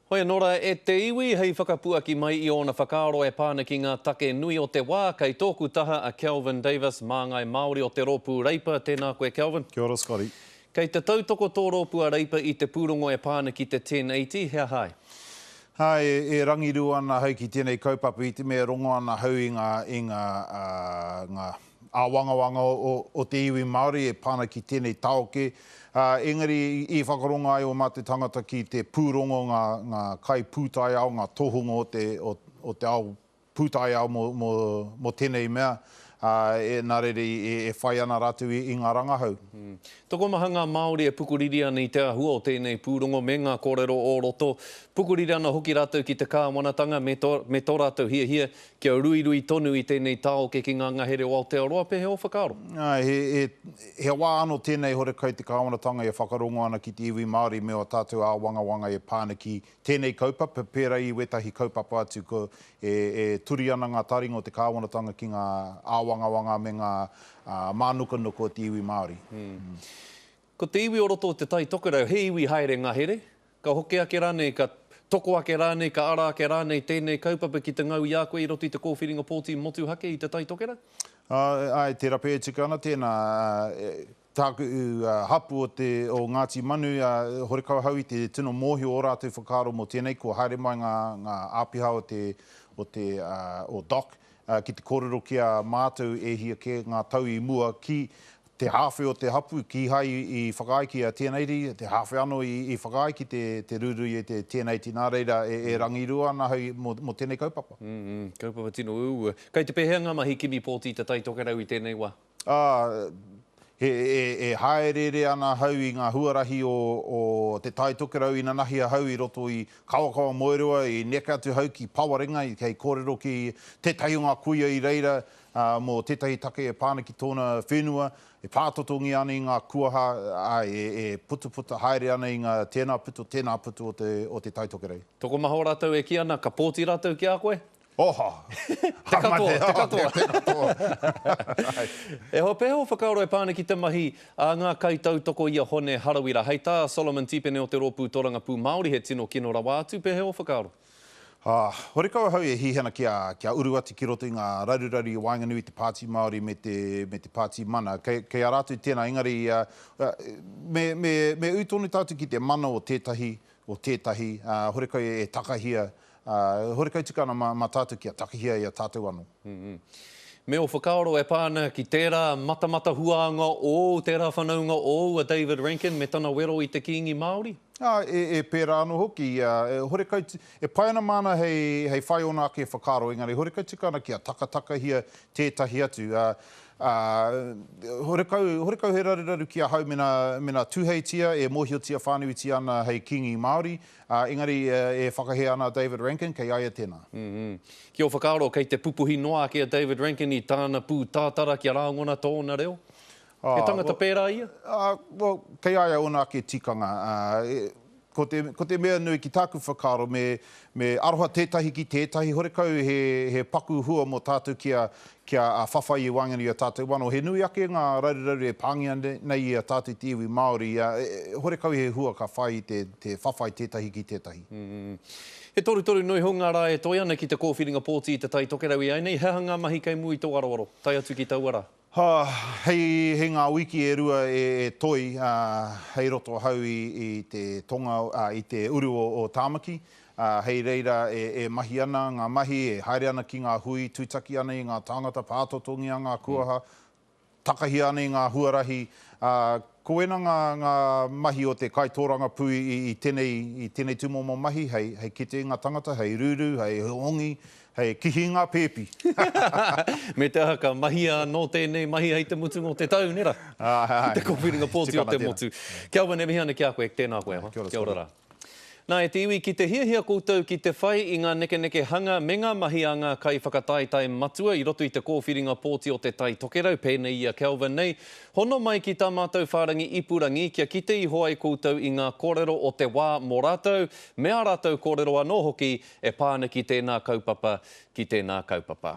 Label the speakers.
Speaker 1: Hoi anō rā e te iwi, hei whakapuaki mai i ōna whakaaro e pā ana ki ngā take nui o te wā, kei tōku taha a Kelvin Davis, māngai Māori o te Rōpū Reipa. Tēnā koe Kelvin.
Speaker 2: Kia ora Scotty.
Speaker 1: Kei te tautoko tō rōpū a Reipa i te pūrongo e pā ana ki te 1080, he aha ai?
Speaker 2: Ā, e rangirua ana ahau ki tēnei kaupapa i te mea e rongo ana ahau i ngā, i ngā, ngā āwangawanga o te iwi Māori e pā ana ki tēnei tāoke. Engari i whakarongo ai ō mātou tangata ki te pūrongo, ngā, ngā kaipūtaiao, ngā tohunga o te, o te ao pūtaiao mō, mō, mō tēnei mea, ā, e, nā reira i, e whai ana rātou i, i ngā rangahau.
Speaker 1: Tokomaha ngā Māori e pukuriri ana i te āhua o tēnei pūrongo me ngā kōrero o roto. Pukuriri ana hoki rātou ki te kāwanatanga me tō, me tō rātou hiahia Kia ruirui tonu i tēnei tāoke ki ngā ngahere o Aotearoa, pēhea ō whakaaro?
Speaker 2: Āe, he, he, he wā anō tēnei horekau te kāwanatanga e whakarongo ana ki te iwi Māori me ō tātou āwangawanga e pā ana ki tēnei kaupapa, pērā i wētahi kaupapa atu ko, e, e turi ana ngā taringa o te kāwanatanga ki ngā āwangawanga me ngā mānukanuka o te iwi Māori.
Speaker 1: Ko te iwi o roto o Te Tai Tokerau, he iwi haere ngahere? Ka hoki ake rānei, ka toko ake rānei, ka ara ake rānei tēnei kaupapa ki te ngau i a koe i roto i te kōwhiringa pōti motuhake i Te Tai Tokerau?
Speaker 2: Āe, tērā pea e tika ana tēnā. Tāku hapū o te, o Ngāti Manu, horekau ahau i te tino mōhio ō rātou whakaaro mō tēnei, kua haere mai ngā, ngā āpiha o te, o te, o doc, ki te kōrero ki a mātou e hia kē ngā tau i mua ki Te hāwhe o te hapu, kīhai i whakaae ki a Tēneiti, te hāwhe anō i whakaae ki te rūrūi e te Tēneiti, nā reira e rangirua ana ahau mō tēnei kaupapa.
Speaker 1: Kaupapa tino uaua. Kei te pēhea ngā mahi kimi pōti i Te Tai Tokerau i tēnei wā?
Speaker 2: Ā, e hāereere ana ahau i ngā huarahi o Te Tai Tokerau inanahi ahau i roto i Kawakawa Moeroa, i neke atu ahau ki Pawarenga, kei kōrero ki tētahi o ngā kuia i reira, ā, mō tētahi take e pā ana ki tōna whenua, e pātotongia ana i ngā kuaha, ā, e, e putaputa haere ana i ngā tēnā putu, tēnā putu o te, o te Tai Tokerau.
Speaker 1: Tokomaha o rātou e kī ana, ka pōti rātou ki a koe?
Speaker 2: Oho!
Speaker 1: Te katoa, te katoa. Te katoa. E hoa, pēhea ō whakaaro e pā ana ki te mahi a ngā kaitautoko i a Hone Harawira? Hei tā Solomon Tipene o te Rōpū Torangapū Māori, he tino kino rawa atu, pēhea ō whakaaro?
Speaker 2: Ā, horekau ahau e hiahia ana kia, kia uru atu ki roto i ngā raruraru i waenganui i te Pāti Māori me te, me te Pāti Mana. Kei, kei a rātou tēnā, engari, ā, me, me, me ū tonu tātou ki te mana o tētahi, o tētahi, ā, horekau e, e takahia, ā, horekau tika ana mā, mā tātou kia takahia i a tātou anō.
Speaker 1: Me ō whakaaro e pā ana ki tērā matamata huānga ōu, tērā whanaunga ōu a David Rankin me tana wero i te Kīngi Māori?
Speaker 2: Ā, e, e pērā anō hoki, ā, e, horekau, e pai ana māna hei, hei whai ōna ake whakaaro, engari horekau tika ana kia takatakahia tētahi atu, ā, ā, horekau, horekau he raruraru ki ahau mena, mena tūheitia, e mōhiotia whānuitia ana hei Kīngi Māori, Ā, engari e whakahē ana a David Rankin, kei a ia tēnā.
Speaker 1: Ki ō whakaaro, kei te pupuhi noa ake a David Rankin i tāna pū tātara kia rāngona tōna reo? He tangata pērā ia?
Speaker 2: Ā, well, kei a ia ōna ake tikanga. Ā, ko te, ko te mea nui ki tāku whakaaro, me, me aroha tētahi ki tētahi, horekau he, he paku hua mō tātou kia, kia whawhai i waenganui i a tātou anō. He nui ake ngā raruraru e pāngia nei i a tātou te iwi Māori, horekau he hua ka whai i te whawhai tētahi ki tētahi.
Speaker 1: He torutoru noa iho ngā rā e toe ana ki te kōwhiringa pōti i Te Tai Tokerau i āinei, he aha ngā mahi kei mua i tō aroaro, tae atu ki taua rā?
Speaker 2: Hei, hei ngā wiki e rua e toi, hei roto ahau i te tonga, i te uru o Tāmaki, Ā, hei reira e, e mahi ana ngā mahi, e haere ana ki ngā hui, tūtaki ana i ngā tāngata, pātotongia ngā kuaha, takahia ana i ngā huarahi, ā, ko ēnā ngā, ngā mahi o te kaitōrangapū i, i tenei, i tenei tūmomo mahi, hei, hei kite i ngā tangata, hei rūrū, hei hongi, hei kihi i ngā pēpi.
Speaker 1: Me te aha, ka mahia anō tēnei mahi hei te mutunga o te tau, nē rā?
Speaker 2: Āe, āe.
Speaker 1: Te kōwhiringa pōti o te motu. Kelvin, e mihi ana ki a koe, tēnā koe,
Speaker 2: Kia ora, kia ora rā.
Speaker 1: Nā, e te iwi, ki te hiahia koutou ki te whai i ngā nekenekehanga me ngā mahi a ngā kaiwhakataetae matua i roto i te kōwhiringa pōti o Te Tai Tokerau, pēnei i a Kelvin nei, hono mai ki tā mātou whārangi ipurangi kia kite iho ai koutou i ngā kōrero o te wā mō rātou, me ā rātou kōrero anō hoki e pā ana ki tēnā kaupapa, ki tēnā kaupapa.